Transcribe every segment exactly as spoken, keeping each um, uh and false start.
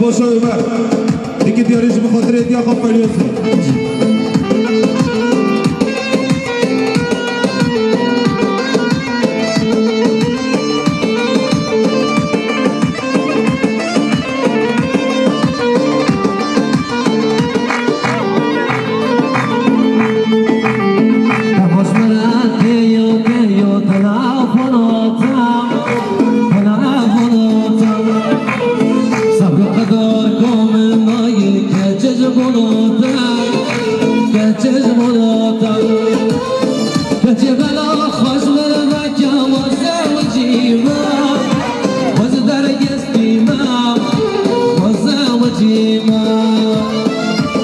Paşa Ömer. Eke diyarê ji bi xatirê diya xwe Feryoz be.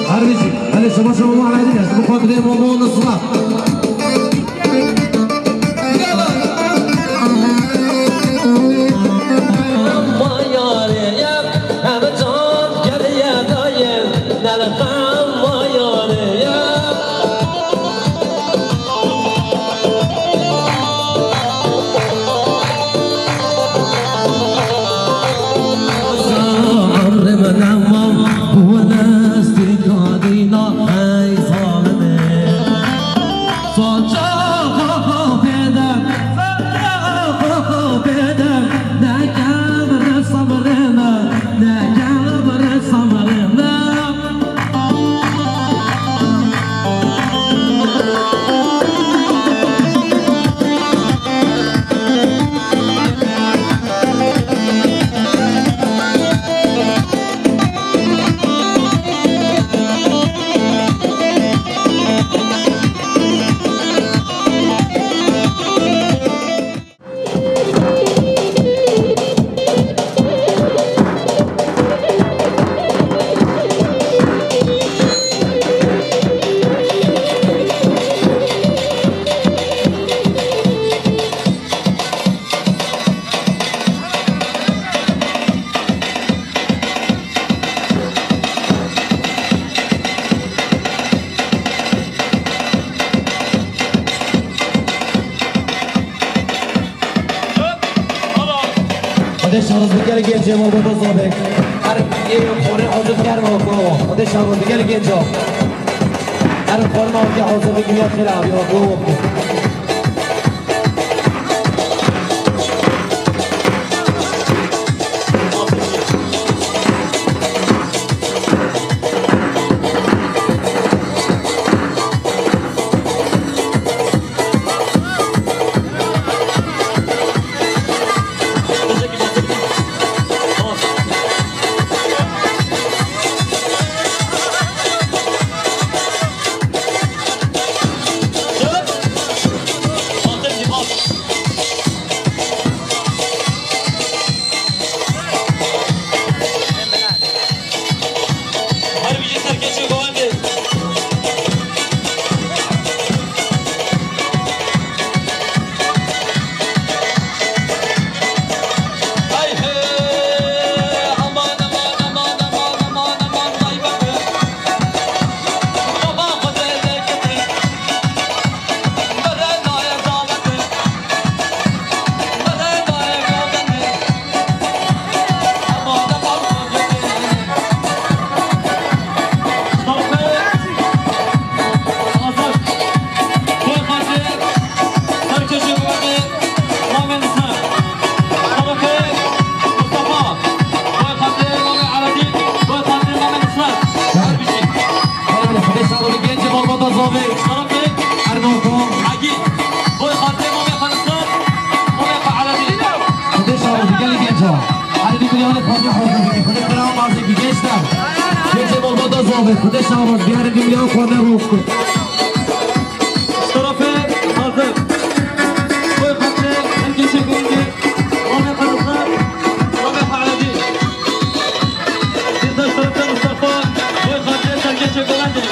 Her bijî, hele şema şema wan aydin ez, bi xatirê Momo Nusrat. Xwedê şaroz bike li gel Cemal Baba Zabê. Her yê xorê hozir kerme oku. Xwedê şaroz bike li gel Cemal. Her xorê ma oku hozir bike ya xêr abi oku. Her bijî serkeçê govendê. Hey, hey, aman, aman, aman, aman, aman, aman, vay bakın. Baba Xwedê lê kitî. Bere nayê daveti. Bere nayê govendê. Xwedê şaroz bike Cemal Baba Zovê. Şerefê. Her noko. Egîd. Boy xatirê mamê xwe Nusret, mamê xwe Eledî. Xwedê şaroz bike li genca. Her di milyanê xwe ne hozir bike. Xwedê kira mazê bi gençler. Gel Cemal Baba Zovê. Xwedê şaroz bike. Her di milyanê xwe ne roz ku. Şerefê hazir. Boy xatirê herkesê gurî. Mamê xwe Nusret, mamê xwe Eledî. Dîsa şerefê Mustafa. Boy xatirê serkeçê Govendê.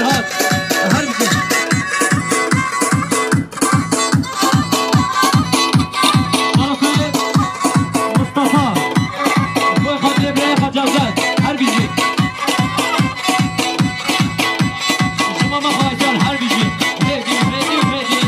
Hat, her bijî. Tarafê Mustafa. Boy xatirê birayê xwe Cevdet. Her bijî. Ji mama xwe Acar, her bijî. Hêdî, hêdî, hêdî.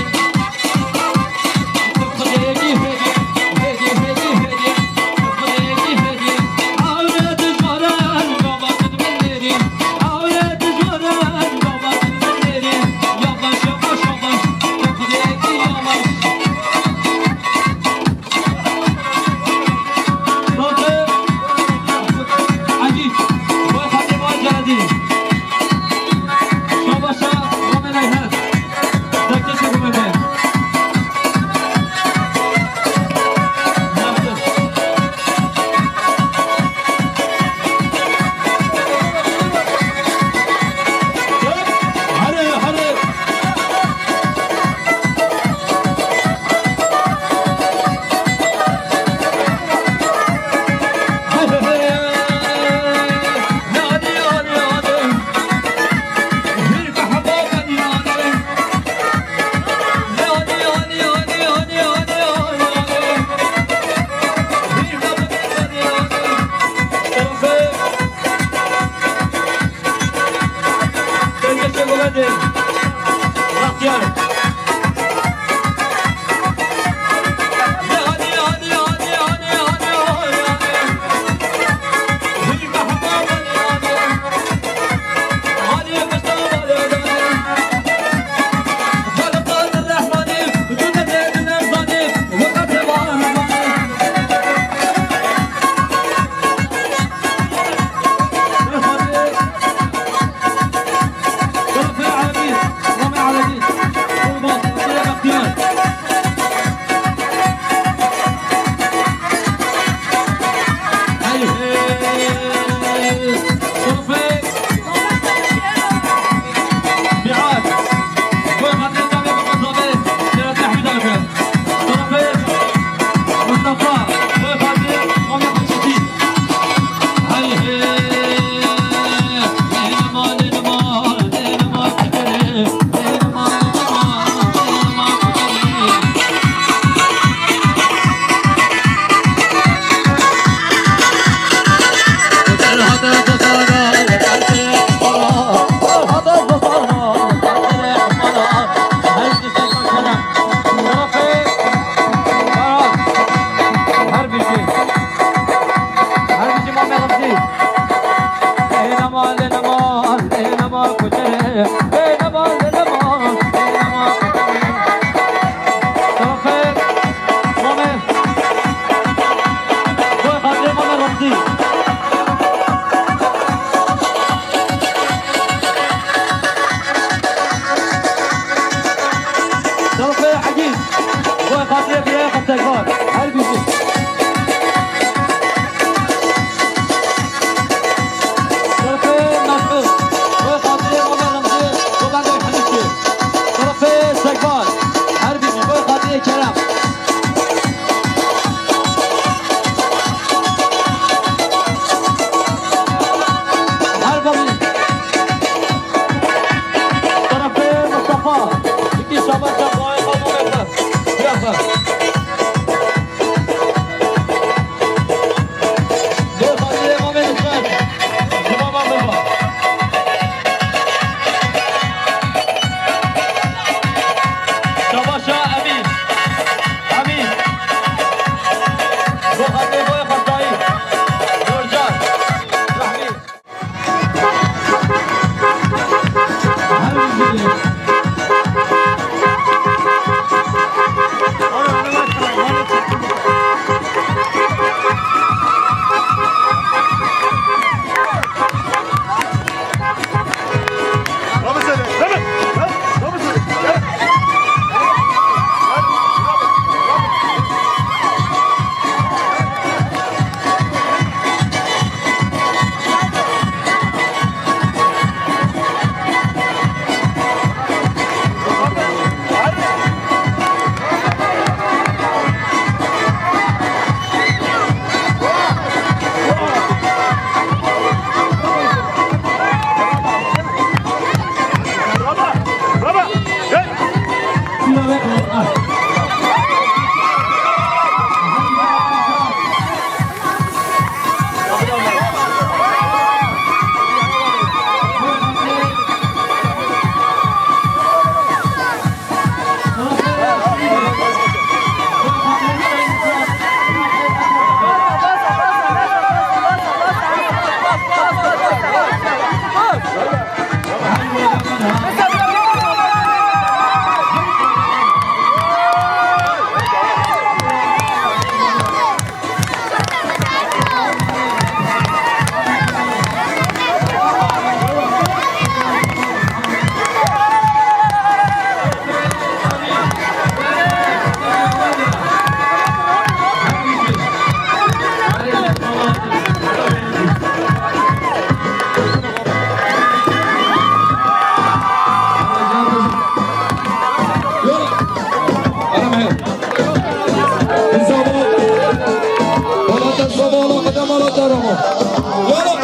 Tarafê Egîz, boy xatirê birayê xwe Sekban, her bijî. Tarafê Mesûd, boy xatirê Mame Remzî, Gobendek Henîkê. Tarafê Sekban, her bijî, boy xatirê Kerem. Her bavî. Tarafê Mustafa. Yekî şabaş ya boy xwe, boy xwe. Ya xwe. Boy xatirê Mame Nusret. Ji mama me ba. Şabaş ya Emîn. Emîn. Bo xatirê boyê xwestayî. Dorcan. Rehmî. Yala.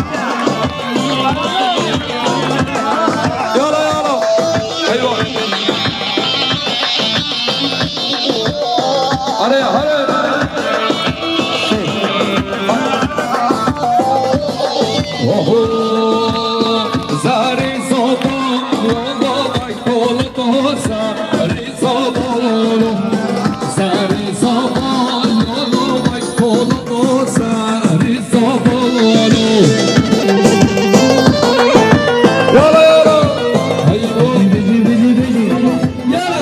Yala, yala. Eyvah. Hare, hare. Oho, zarê zoba, yola vay kolo to, zarê zoba, yola. Zarê zoba, yola vay kolo to, zarê zoba, yola. Yala, yala. Hayır, oy, bizi, bizi, bizi. Yala.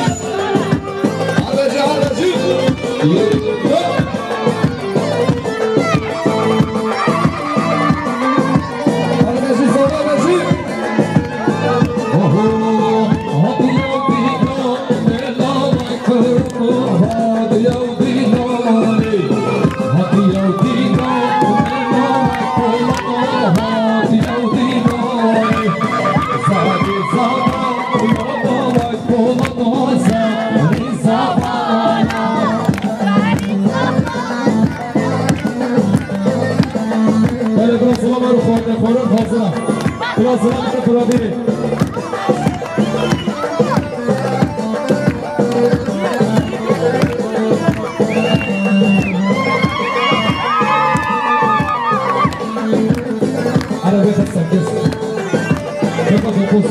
Hele, biraz selam ver, xwarin, xwarin hazır. Biraz selam ver, xwarin. Hele, bir sekiz. Dokuz, dokuz.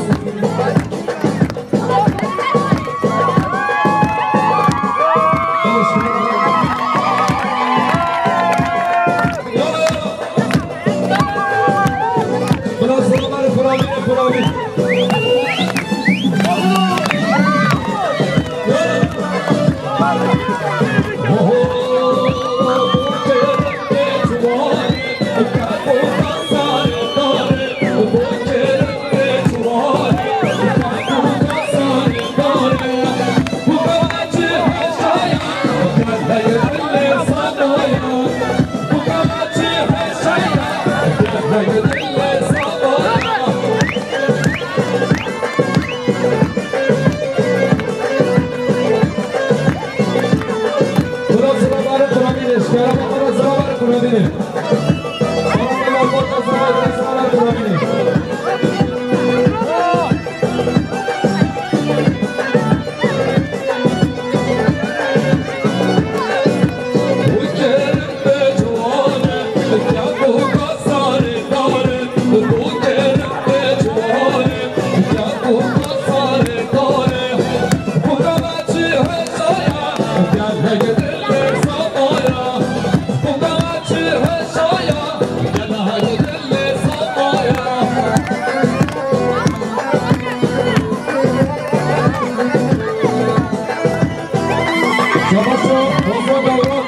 Şabaşo, Ozan Davran,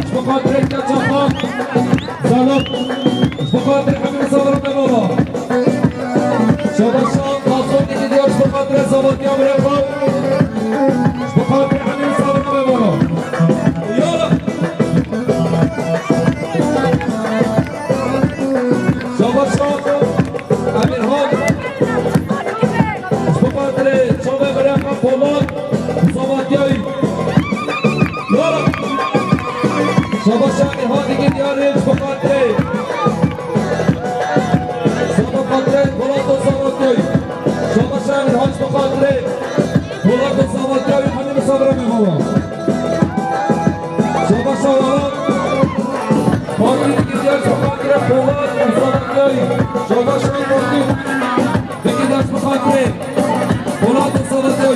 ji bo xatirê Çapa, Zalok, ji bo xatirê hemî misafiran me baba. Şabaşo, Xason Dikî Diyar, ji bo xatirê Zavatiya Mirê xwe, ji bo xatirê hemî misafiran me baba. Yala. Şabaşo, Emirhan. Ji bo xatirê çavê birê me Polat û Zavatiyayî. Yala. Şabaş Emirhan Dikî Diyarê ji bo xatirê. Ji bo xatirê Polat û Zavatiyayî. Şabaş Emirhan ji bo xatirê Polat û Zavatiyayî hemî misafiran me baba. Şabaş Emirhan. Fatih Dikî Diyar ji bo xatirê Polat û Zavatiyayî. Şabaş Emirhan. Peki, dest bi xatirê Polat û Sametê.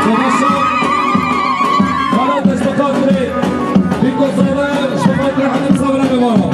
Şabaş. Hala dest bi xatirê Bîko Sare, ji bo xatirê Hedim Sabirê bimano.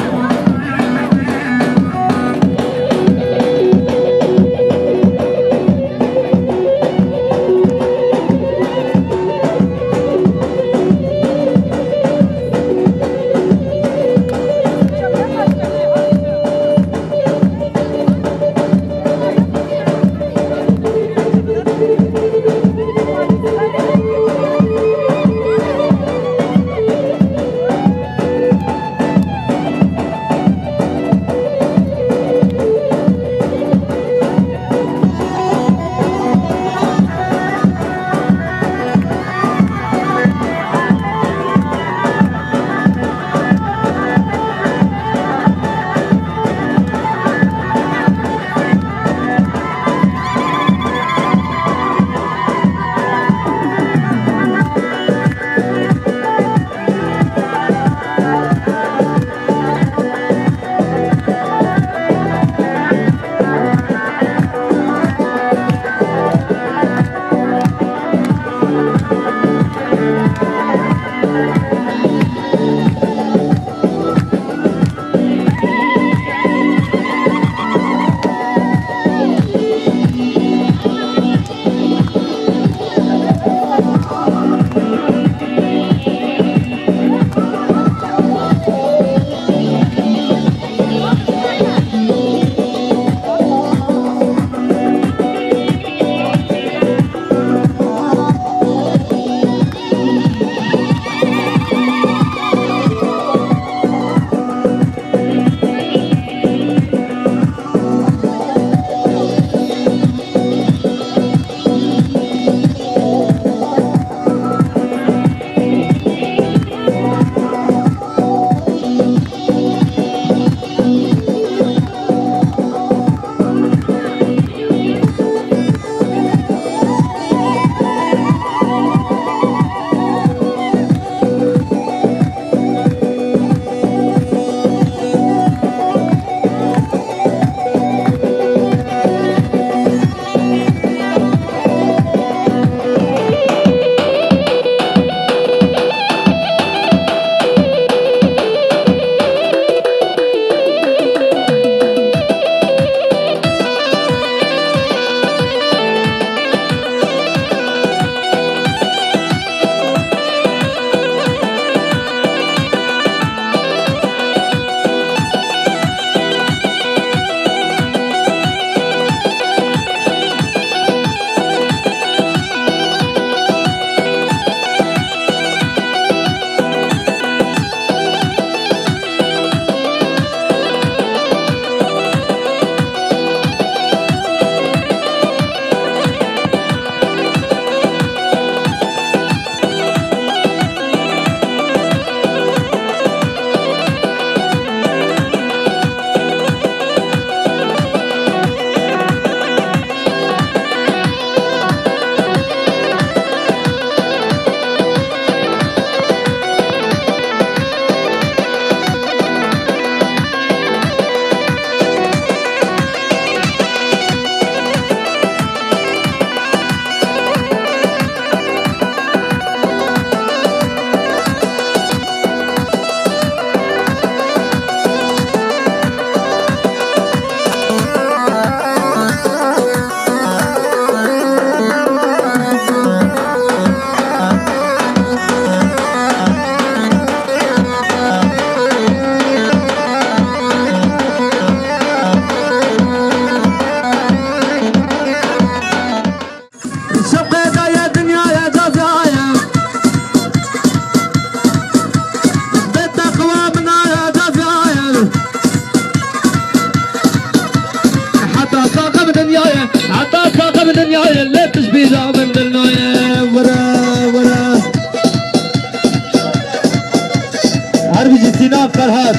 Dinyayê, heta kaqa bi dinyayê, lê tişbî da min dil nayê. Were, were. Her bijî Sînan Ferhat.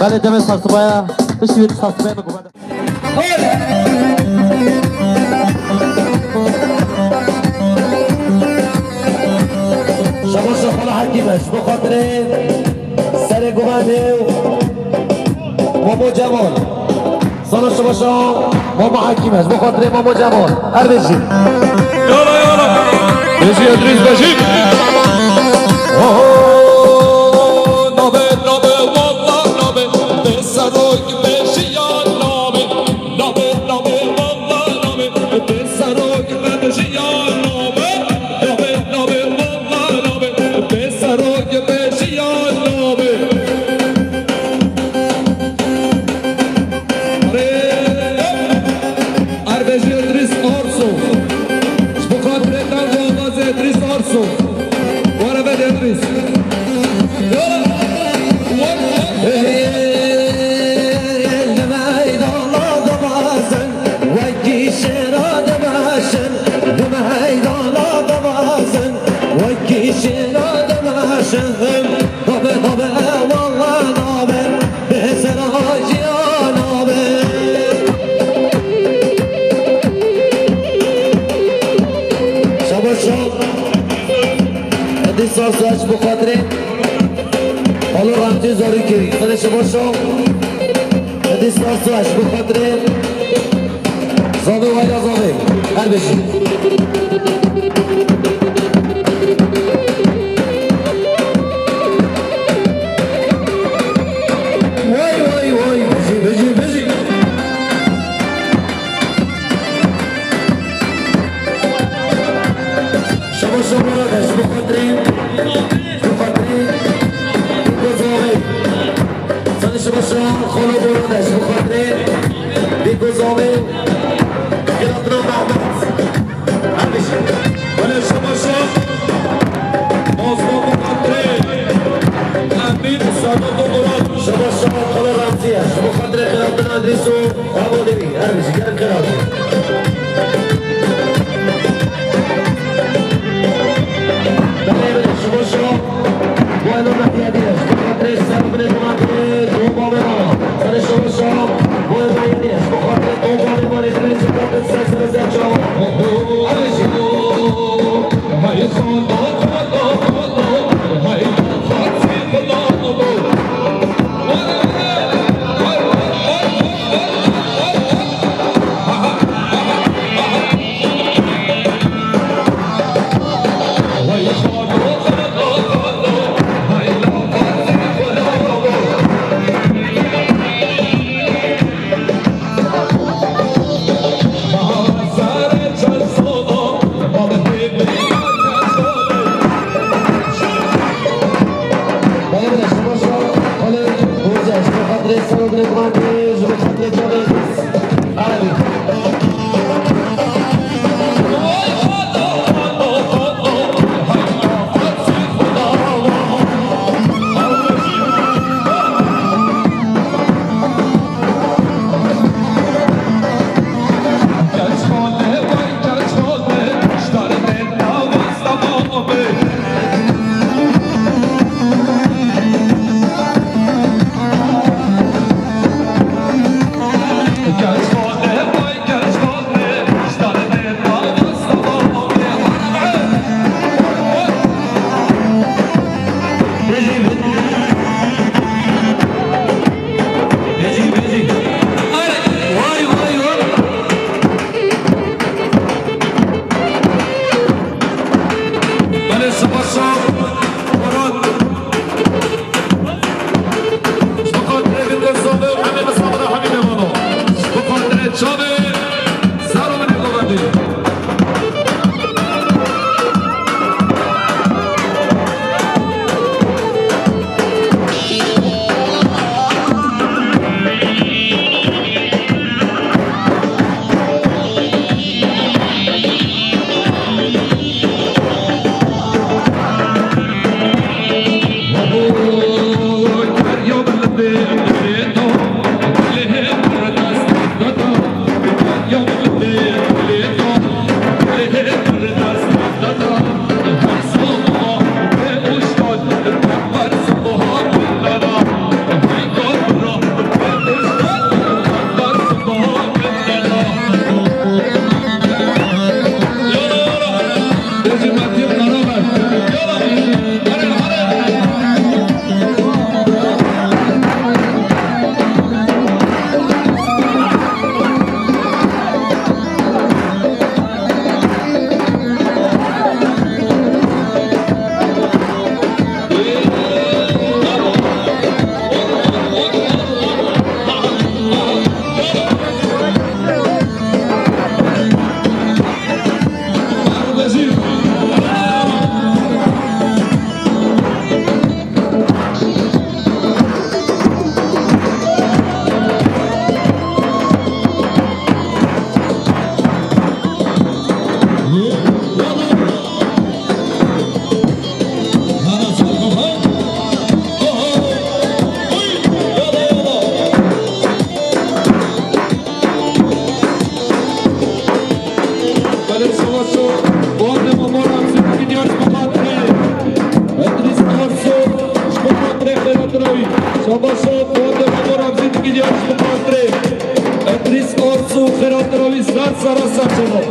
Belê demê sarsibaya, piştî wê sarsibaya min guhda. Şabaş xala Hekîme, ji bo xatirê serê guhanê û Momo Cemal. Sana şabaşa Momo Hekîme, ji bo xatirê Momo Cemal. Her bijî. Yola, yola. Bejî Edrîs, bejî. Oho, nabe, nabe, wallah nabe. Bê serok, bê jiyan nabe. Nabe, nabe, wallah nabe. Bê serok, bê jiyan nabe. Nabe, nabe, wallah nabe. Bê serok, bê jiyan nabe. Arê, Erbejî Edrîs Arso. Ji bo xatirê te û avazê Edrîs Arso. Were vedê Edrîs. Yola. Li meydana dibezin, wekî şêra dimeşin. Li meydana dibezin, wekî şêra dimeşin. Tabe, tabe, wallah nabe. Bê sera jiyan nabe. Şabaş şo. Edî sar saç bu xatirê. Alo Ramcî Zarîkirî. Sene şabaş şo. Edî sar saç bu xatirê. Zavê wayla zavê. Her bijî. Way, way, way, bijî, bijî, bijî. Şabaş, şabaş, şabaş, bu xatirê, bu xatirê, bu zavê. Sen şabaş, xala Boran, bu xatirê, bu zavê. Kiratna Mehmet. Her bijî. Belê şabaş. Osman bu xatirê. Emin Sadat Oğlan. Şabaş, şabaş, Kala Ramziye. Bu xatirê Kiratna Adriso. Bravo Devi. Her bijî. Gel Kiratna. Belê, belê, şabaş, şabaş. Bu elo Mehdiye diye. Bu xatirê ser bine bu xatirê. Doğu Bavera. Sen şabaş, şabaş. Bu elo Mehdiye diye. Bu xatirê Doğu Bavera. Şop, Wonder Amor Abzî, Diyar ji Qandirê. Edrîs Arzu, Xêrat Rawî, Zar Sara Serçava.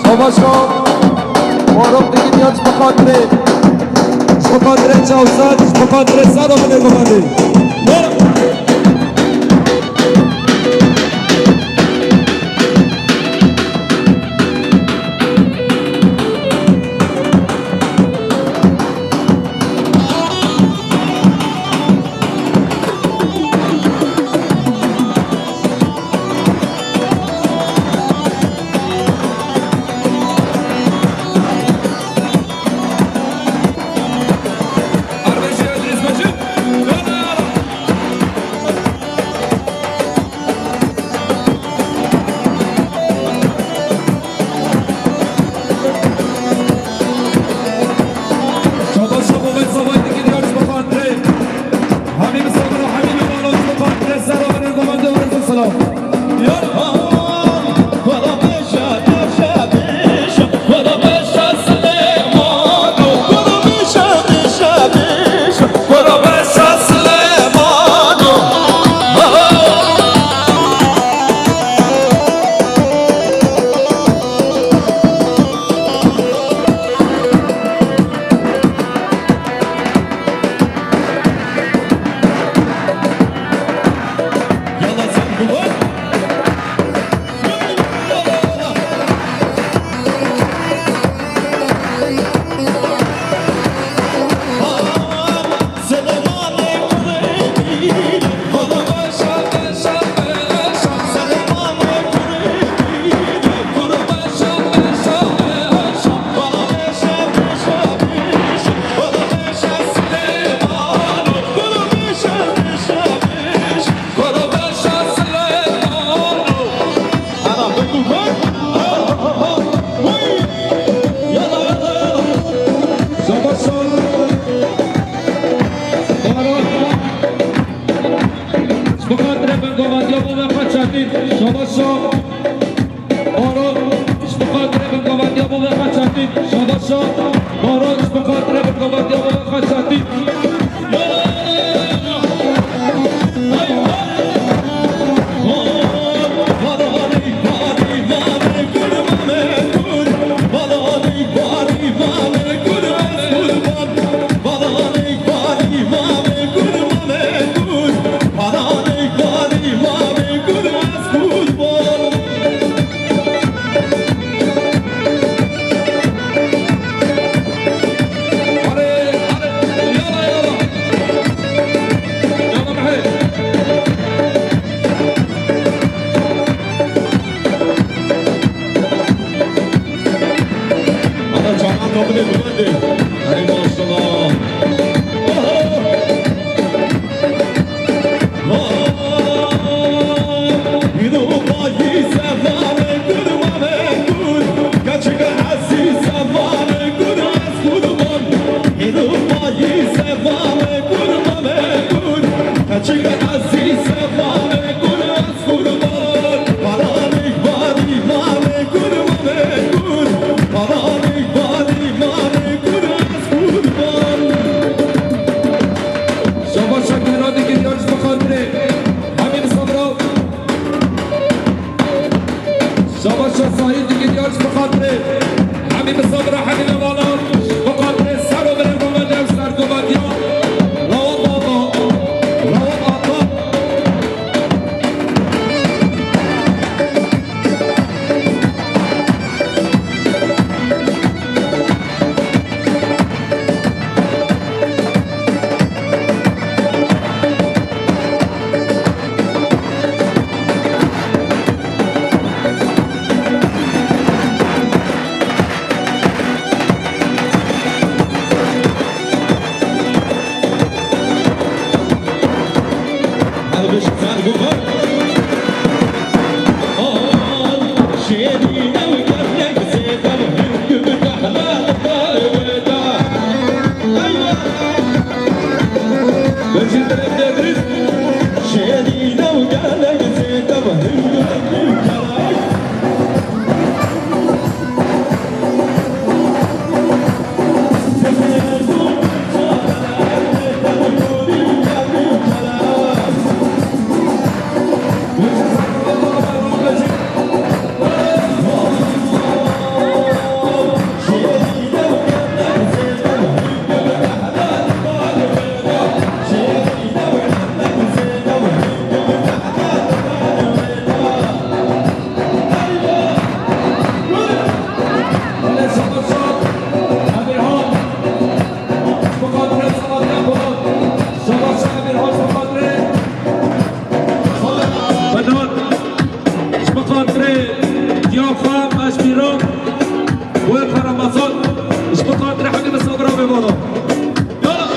Savaşo, Marok digin ya ji xatirê, ji xatirê çawsat, ji xatirê sada bide gumandê. Şabaşa, Baran, ji bi xatirê bi qewetiya we xeşetî. Ana çanan kapıda güvendi. Ey maşallah. Şabaşa Kera digiriya ji bi xatirê Hemî Misafira. Şabaşa Sahîl digiriya ji bi xatirê Hemî Misafira, Hemî Nevala, ji bi xatirê ser û birê Romedev serkovetiya. Rawa baba, rawa baba. Bedot, ji bi xatirê diya xwe, meşbîran, wê xwe Remezan, ji bi xatirê Hemî Misafira bê bala. Yala!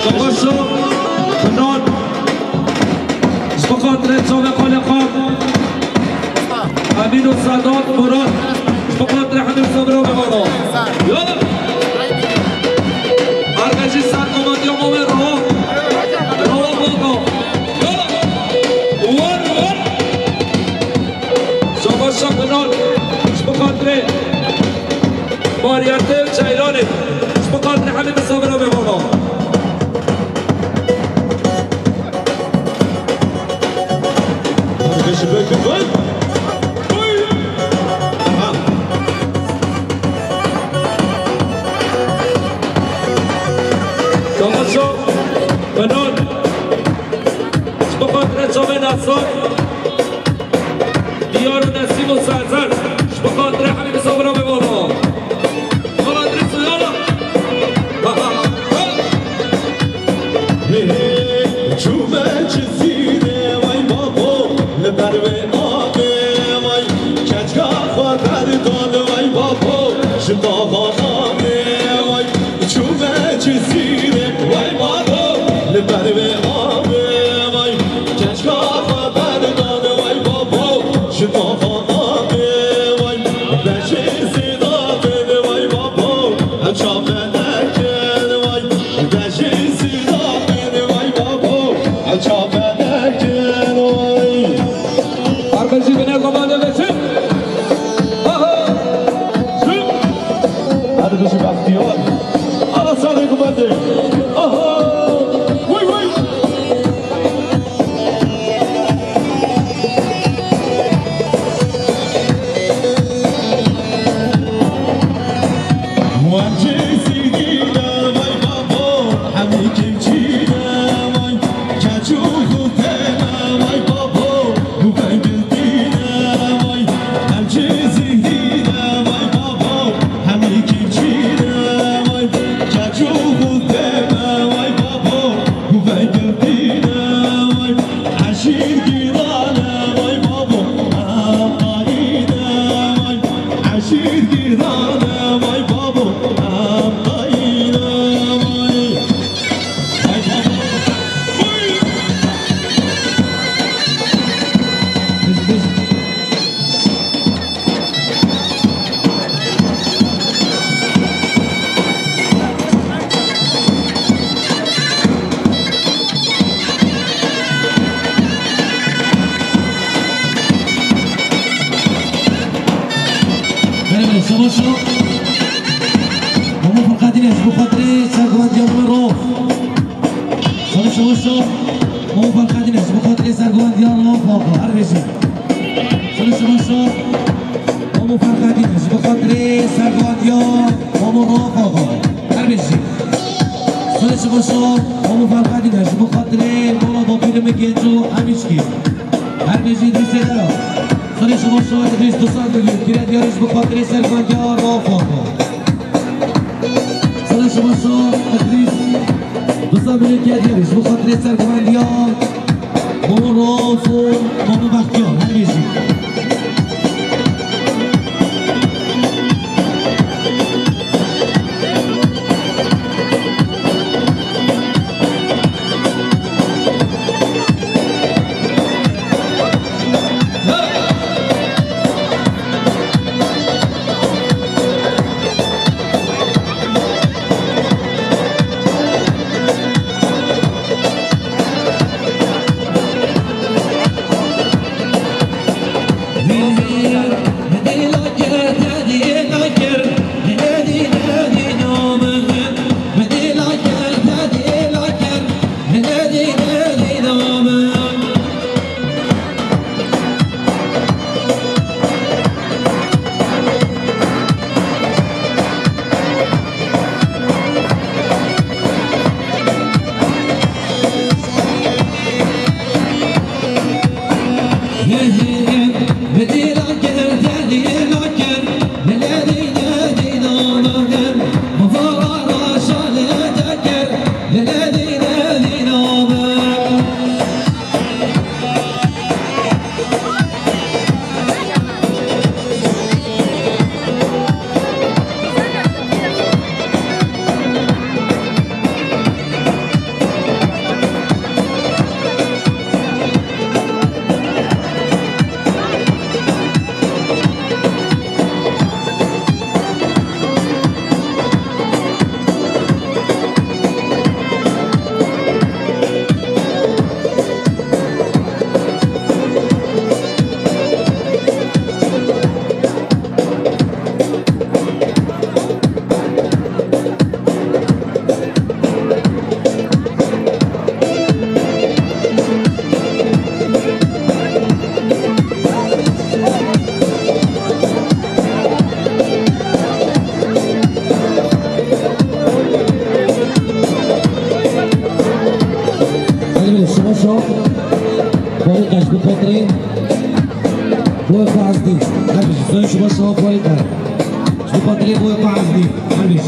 Savaşo, Fırat. Ji bo xatirê çavê xalê xwe. Emîn û Sedat Murat. Ji bo xatirê Hemî Sabra ve bala. Yala. Arvejî ser komadiya mame rawa. Rawa baba. Yala. War war. Şabaş şapinan. Ji bo xatirê Mariyetê Ceylanê. Ji bo xatirê Hemî Sabra ve baba. Savaşo Benon. Ji bo xatirê çavên Esad. Diyar û Nesîm û Sezer. Ji bo xatirê Hemî Sabra ve baba. Baba, dirist yala. Çûme çi zîrê, vay babo, li Vê navê vay, keçka xwe berdan vay babo, ji taxana vê vay, çûme Cizîrê vay babo, li ber vê avê vay, keçka xwe berdan vay babo, ji taxana vê vay, beşê zêda vê vay babo, ew çape nekin vay, beşê zêda vê vay babo, ew çape nekin vay. Arbejî bine komandê ve çi? Aha! Çi? Hadi bizi baktıyor. Aha, sağlık kumandı. Aha! Vay, vay! Eşîr girane vay babo, em qayîle vay. Vay babo. Vay. Biz, biz. Merhaba, şama şo. Mamo Ferqadîne, ji bo xatirê serguvendiyan me ro. Şama şama şo. Mamo Ferqadîne, ji bo xatirê serguvendiyan ro. Baba, her bêjin. Şama şama şo. Mamo Ferqadîne, ji bo xatirê serguvendiyan Mamo ro. Baba, her bêjin. Şama şama şo. Mamo Ferqadîne, ji bo xatirê mala bapîrê me genco Emîçkî. Her bêjî Îdrîsê de ya. Sirê şima şa Îdrîs du sed milyon. Kire diyarî ji bo xatirê serguvendiya Rafa. Sirê şima şa Îdrîs du sed milyon kire diyarî ji bo xatirê serguvendiya Mamo Rafa, Mamo Bextiyar. Her bêjî. Hadi bile, şuma şo. Boy kaç bu potre? Boy fazla. Hadi, son şuma şo, boy kaç. Şu potre, boy fazla. Hadi.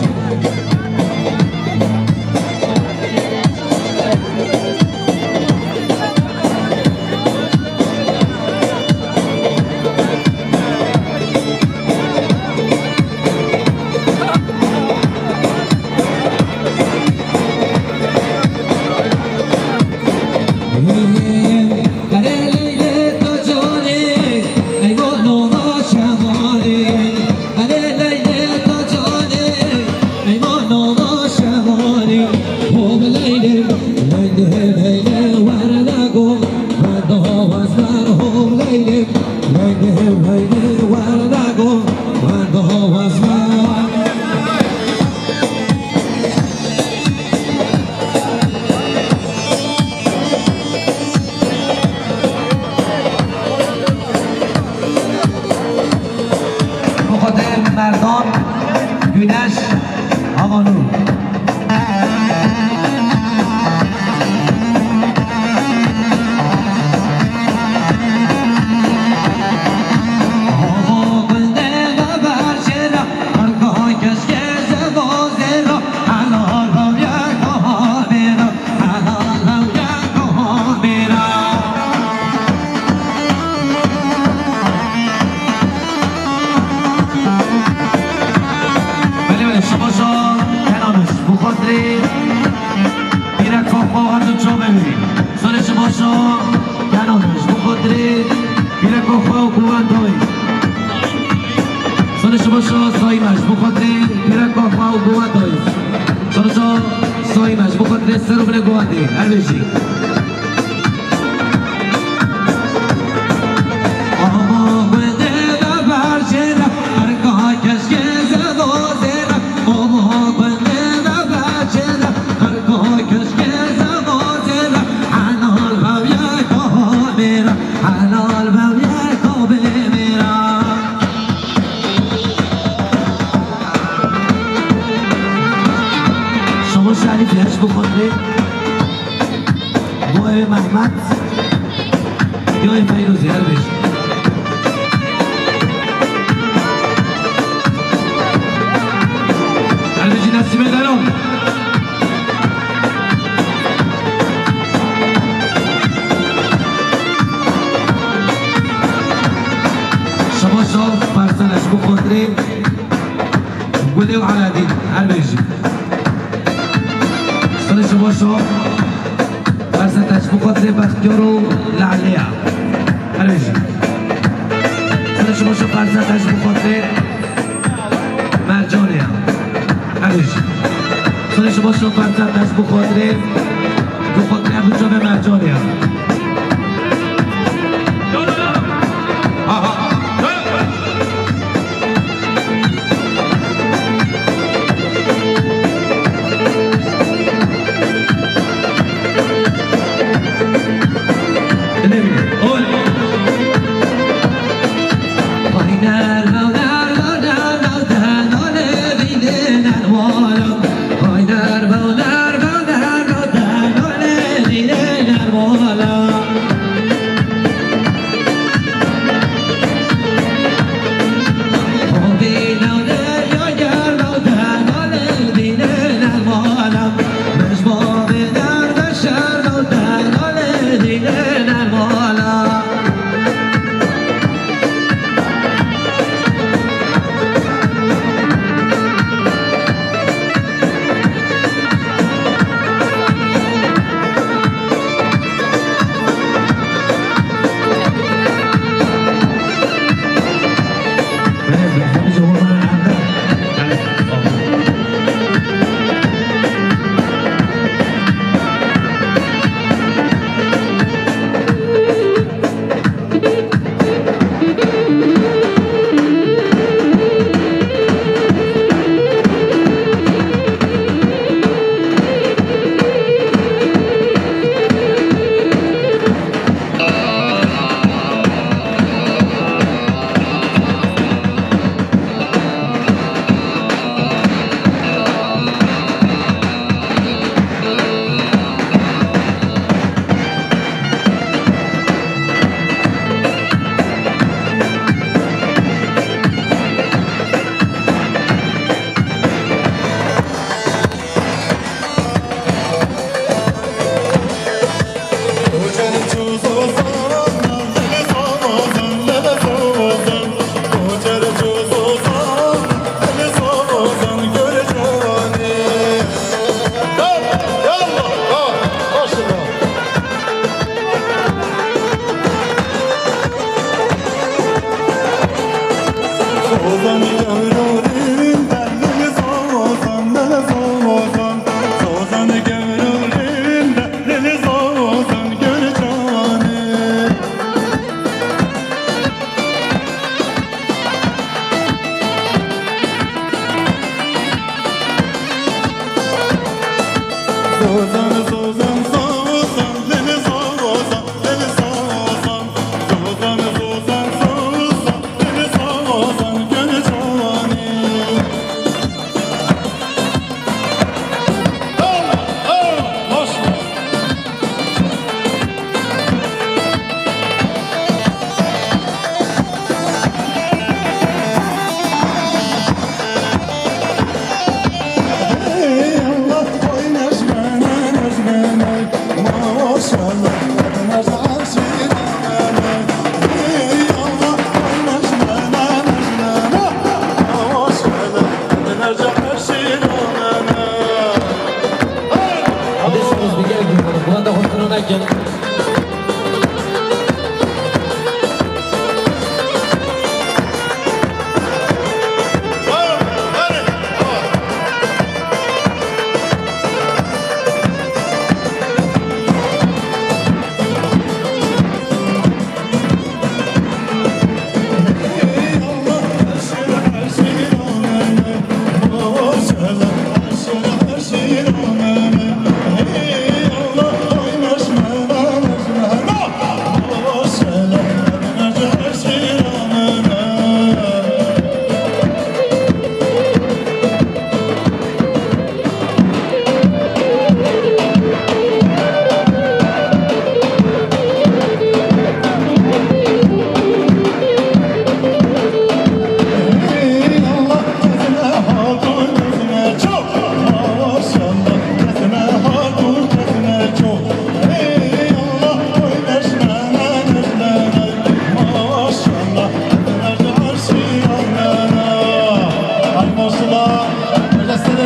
Guwendayê. Sonê şima şa Sayî Mej, bi xatirê pîreka xwe û guwendayê. Sonê şa Sayî Mej, bi xatirê ser û binê guwendê. Her bijî. Ama guwendê de berjêre, erka keşkê zêdo zêre. Ama guwendê de berjêre, erka keşkê zêdo zêre. Helal be yeka mêra. Helal be yeka bê mêra. Şama Şerîf yeş bi xatirê Boyê Mehmet. Yoyê Feyrûzê her bêj. Her bêjî Nesîmê Deron. Şaba şa perseneş bi xatirê Gulê û Eladîn her bêjî. Sonê şaba şa perseneş bi xatirê Bextiyar û Laleya. Her bêjî. Sonê şaba şa perseneş bi xatirê Mercanê ya. Her bêjî. Sonê şaba şa perseneş bi xatirê, bi xatirê Ebu Çavê Mercanê ya. Aha.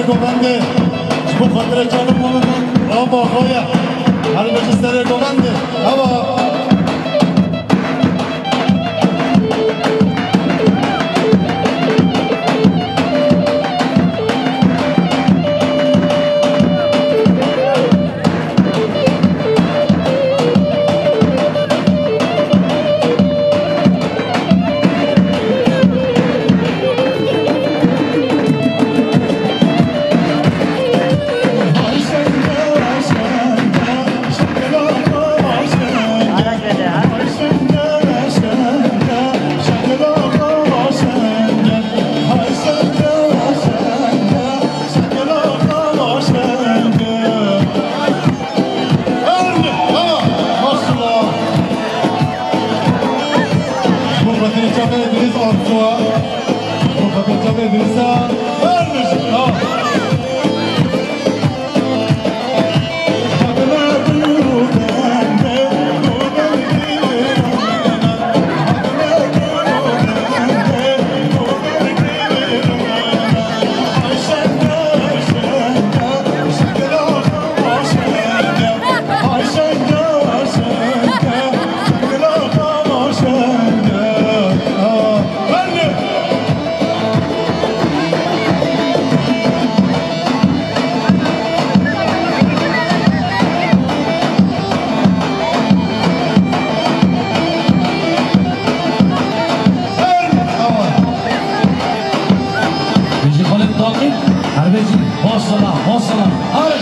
Govendê, ji bo xatirê çavan ava xwe ye. Her bêjî serê govendê. Ava. Bêjî xalê daqî, her bêjî, maşallah, maşallah. Are!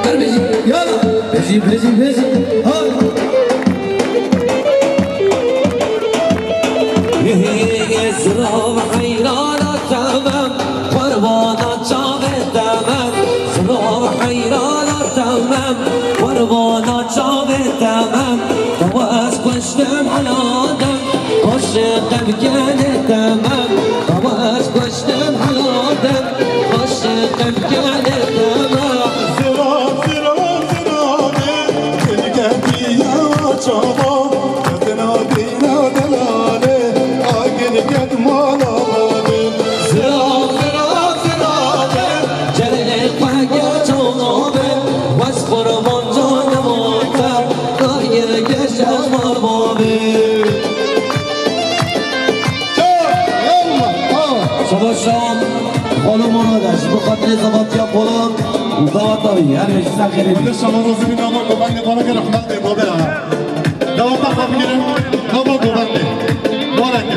Her bijî, yala. Bijî, bijî, bijî. Ha. Zirav heyrana temem, qurbana çavê temem. Zirav heyrana temem, qurbana çavê temem. Tewez kuştim hela dem, aşiqim gelê temem. Tewez kuştim hela dem, aşiqim gelê temem. Zirav, zirav, zirav, zirav, çava. Zira, zira, zira, celê xwe geço be, wes qurban canê mate, dayê geşe mar babe. Şabaş şan, xolum ona da, ji bo xatirê zevatiya xolum, zevata wî, her wê ji ser xêrê bî. Şabaş olsun, bir daha bak, ben de bana göre rahmet de babe ya. Daweta xwe bigirin, nava govendê. Bareke.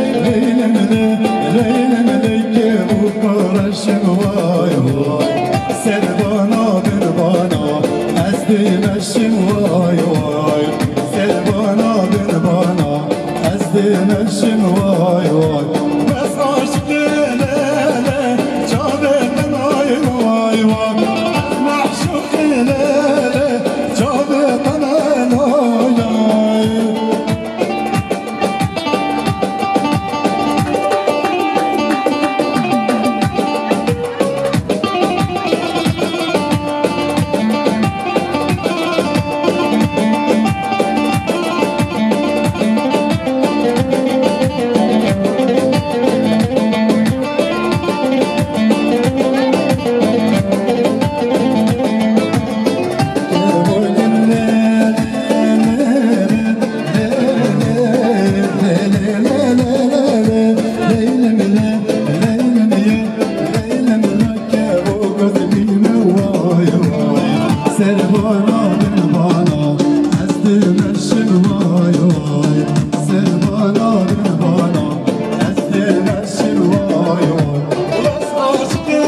Leylim li, leylim li kevûka reşim vay vay. Ser bana bin bana ez dê meşim vay vay. Ser bana bin bana ez dê meşim vay vay. Bes aşiqê lê lê çavê min ay vay vay. Ez meşûqê lê lê çavê min ay lay lay. Ser bana bin bana ez dimeşim vay vay. Ser bana bin bana ez dimeşim vay vay. Rast aşkê